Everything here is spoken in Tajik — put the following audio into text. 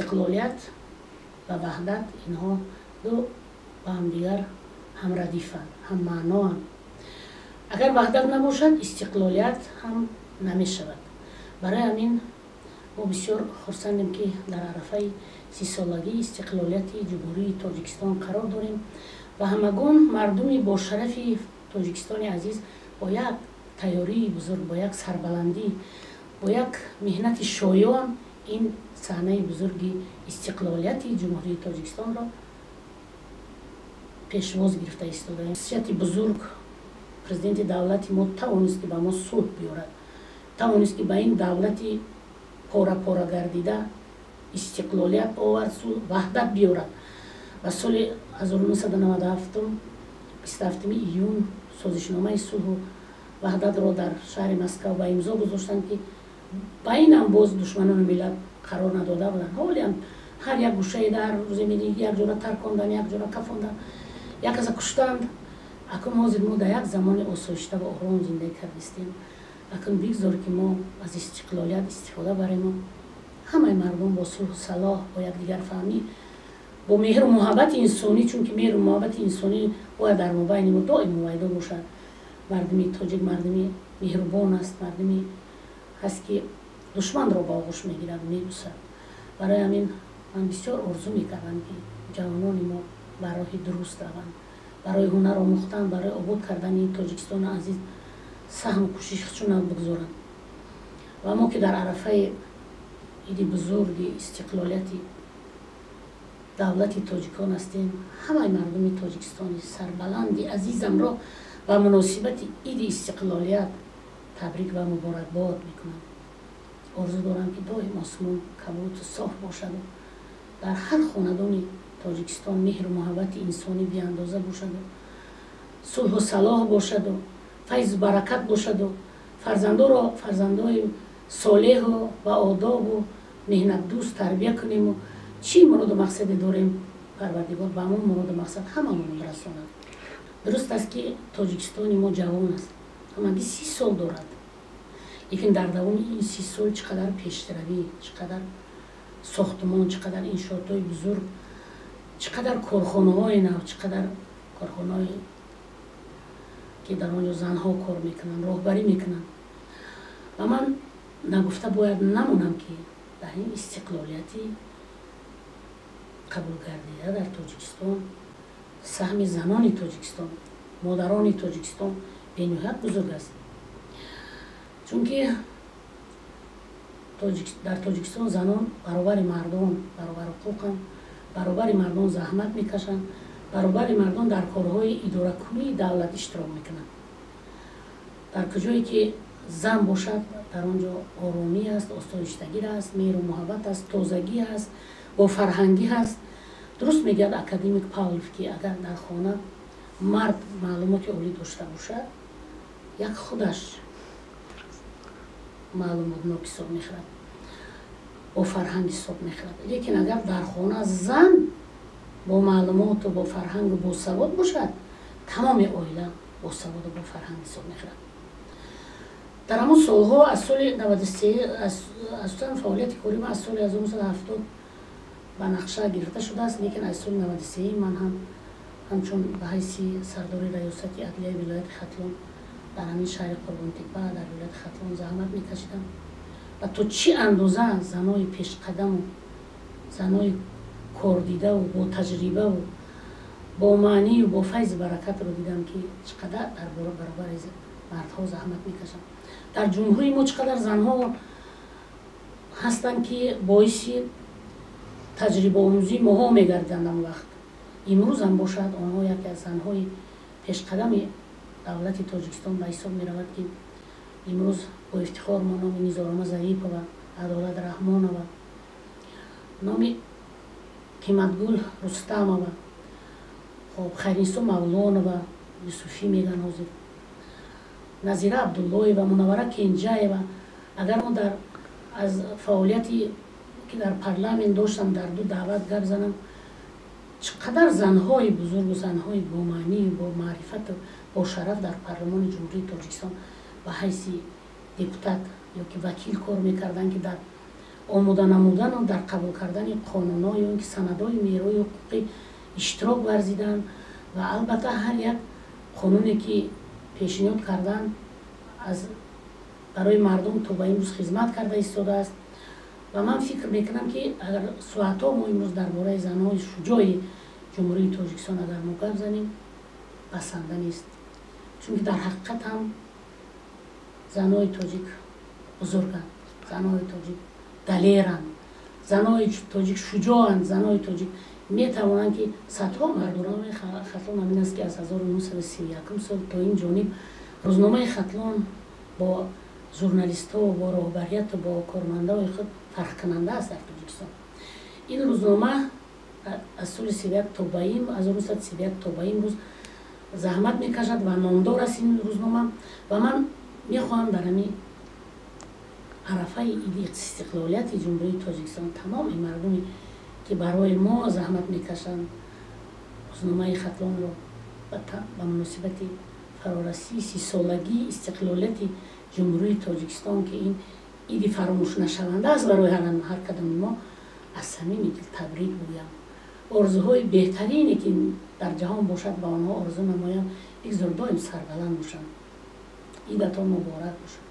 Истиқлолият ва ваҳдат инҳо ду ба ҳамдигар ҳамрадифанд, ҳаммаъноанд. Агар ваҳдат набошад, истиқлолият ҳам намешавад. Барои ҳамин мо бисёр хурсандем, ки дар арафаи 30-солагии истиқлолияти Ҷумҳурии Тоҷикистон қарор дорем ва ҳамагон мардуми бошарафи Тоҷикистони азиз бо як тайёрии бузург, бо як сарбаландӣ, бо як меҳнати шоён ин саҳнаи бузурги истиқлолияти Ҷумҳурии Тоҷикистонро пешвоз гирифта истодаем. Шахсияти бузург, президенти давлати мо тавонист, ки ба мо сулҳ биёрад, тавонист, ки ба ин давлати пора-пора гардида истиқлолият овард, сулҳ, ваҳдат биёрад. Ва соли 1997, 27 июн созишномаи сулҳу ваҳдатро дар шаҳри Москав ба имзо гузоштанд, ки ба инам боз душманони миллат қарор надода буданд. Ҳолиам ҳар як гӯшаи дар рӯзе медидӣ, як ҷора таркондан, як ҷора кафондан, як каса куштанд. Акун ҳозир мо дар як замони осоишта ва ором зиндагӣ кардистем. Акун бигзор, ки мо аз истиқлолият истифода барему ҳамаи мардум бо сулҳу салоҳ, бо якдигарфаҳмӣ, бо меҳру муҳаббати инсонӣ, чунки меҳру муҳаббати инсонӣ бояд дар мобайни мо доим мувайдо бошад. Мардуми тоҷик мардуми меҳрубон аст, мардуми ҳаст, ки душманро ба оғӯш мегирад, мебусад. Барои ҳамин ман бисёр орзу мекардам, ки ҷавонони мо ба роҳи дуруст раванд, барои ҳунар омӯхтан, барои обод кардани Тоҷикистони азиз саҳму кӯшиши худшонро бигузоранд. Ва мо, ки дар арафаи иди бузурги истиқлолияти давлати тоҷикон ҳастем, ҳамаи мардуми Тоҷикистони сарбаланди азизамро ба муносибати иди истиқлолият табрик ва муборакбод мекунам. Орзу дорам, ки доим осмон кабуту соф бошаду дар ҳар хонадони Тоҷикистон меҳру муҳаббати инсонӣ беандоза бошаду сулҳу салоҳ бошаду файзу баракат бошаду фарзандоро фарзандои солеҳу ба одобу меҳнатдӯст тарбия кунему чӣ муроду мақсаде дорем, Парвардигор ба ҳамон муроду мақсад ҳамамонро расонад. Дуруст аст, ки Тоҷикистони мо ҷавон аст, ҳамагӣ 30 сол дорад, лекин дар давоми ин 30 сол чӣ қадар пешравӣ, чӣ қадар сохтумон, чӣ қадар иншоотҳои бузург, чӣ қадар корхонаҳои нав, чӣ қадар корхонаҳое, ки дар он ҷо занҳо кор мекунанд, роҳбарӣ мекунанд. Ва ман нагуфта бояд намонам, ки дар ин истиқлолияти қабул гардида дар Тоҷикистон саҳми занони Тоҷикистон, модарони Тоҷикистон бениҳоят бузург аст, чунки дар Тоҷикистон занон баробари мардон баробарҳуқуқанд, баробари мардон заҳмат мекашанд, баробари мардон дар корҳои идоракунии давлат иштирок мекунанд. Дар куҷое ки зан бошад, дар он ҷо оромӣ аст, осоиштагӣ аст, меҳру муҳаббат аст, тозагӣ аст, бофарҳангӣ ҳаст. Дуруст мегӯяд академик Павлов, ки агар дар хона мард маълумоти олӣ дошта бошад, як худаш маълумотнок ҳисоб мехӯрад, бо фарҳанг ҳисоб мехӯрад, лекин агар дар хона зан бо маълумоту бо фарҳангу босавод бошад, тамоми оила босаводу бо фарҳанг ҳисоб мехӯрад. Дар ҳамон солҳо, аз соли 93, асосан фаъолияти кори ман аз соли 1970 ба нақша гирифта шудааст, лекин аз соли 93 ман ҳам ҳамчун ба ҳайси сардори раёсати адлияи вилояти Хатлон дар ҳамин шаҳри Қурбонтеппа дар вилояти Хатлон заҳмат мекашидам. Ва то чӣ андоза занои пешқадаму занои кордидаву бо таҷрибаву бо маънию бо файзу баракатро дидам, ки чӣ қадар дар баробари мардҳо заҳмат мекашанд. Дар ҷумҳурии мо чӣ қадар занҳо ҳастанд, ки боиси таҷрибаомӯзии моҳо мегардиданд он вақт. Имрӯзам бошад, онҳо яке аз занҳои пешқадами давлати Тоҷикистон ба ҳисоб меравад, ки имрӯз бо ифтихор мо номи Низорома Зарипова, Адолат Раҳмонова, номи Қиматгул Рустамова, хоб, Хайринисо Мавлонова, Юсуфӣ меган ҳозир, Назира Абдуллоева, Мунаввара Кенҷаева. Агар мо дар аз фаъолияти ки дар парламент доштам дар ду даъват гап занам, чӣ қадар занҳои бузургу занҳои бомаънию бо маърифату бо шараф дар парлумони Ҷумҳурии Тоҷикистон ба ҳайси депутат ё ки вакил кор мекарданд, ки дар Омода намудану дар қабул кардани қонунҳо ё ин ки санадҳои меъёрҳои ҳуқуқӣ иштирок варзиданд ва албатта ҳар як қонуне, ки пешниҳод карданд, аз барои мардум то ба имрӯз хизмат карда истодааст. Ва ман фикр мекунам, ки агар соатҳо мо имрӯз дар бораи занҳои шуҷои Ҷумҳурии Тоҷикистон агар мо гап занем, басанда нест, чунки дар ҳақиқат ҳам занҳои тоҷик бузурганд, занҳои тоҷик далеранд, занҳои тоҷик шуҷоанд, занҳои тоҷик метавонанд, ки садҳо мардурони Хатлон. Ҳамин аст, ки аз 1931 сол то ин ҷониб рӯзномаи Хатлон бо журналистҳо, бо роҳбарияту бо кормандаҳои худ фарқкунанда аст дар Тоҷикистон. Ин рӯзнома аз соли 31 то ба им, аз 1931 то ба имрӯз заҳмат мекашад ва номдор аст ин рӯзнома. Ва ман мехоҳам дар ҳамин арафаи иди истиқлолияти Ҷумҳурии Тоҷикистон тамоми мардуме, ки барои мо заҳмат мекашанд, рӯзномаи Хатлонро ба муносибати фарорасии 30-солагии истиқлолияти Ҷумҳурии Тоҷикистон, ки ин иди фаромӯшнашаванда аст барои ҳар кадоми мо, аз самими дил табрик гӯям, орзуҳои беҳтарине, ки дар ҷаҳон бошад, ба онҳо орзу намоям. Бигзор доим сарбаланд бошанд. Идатон муборак бошад.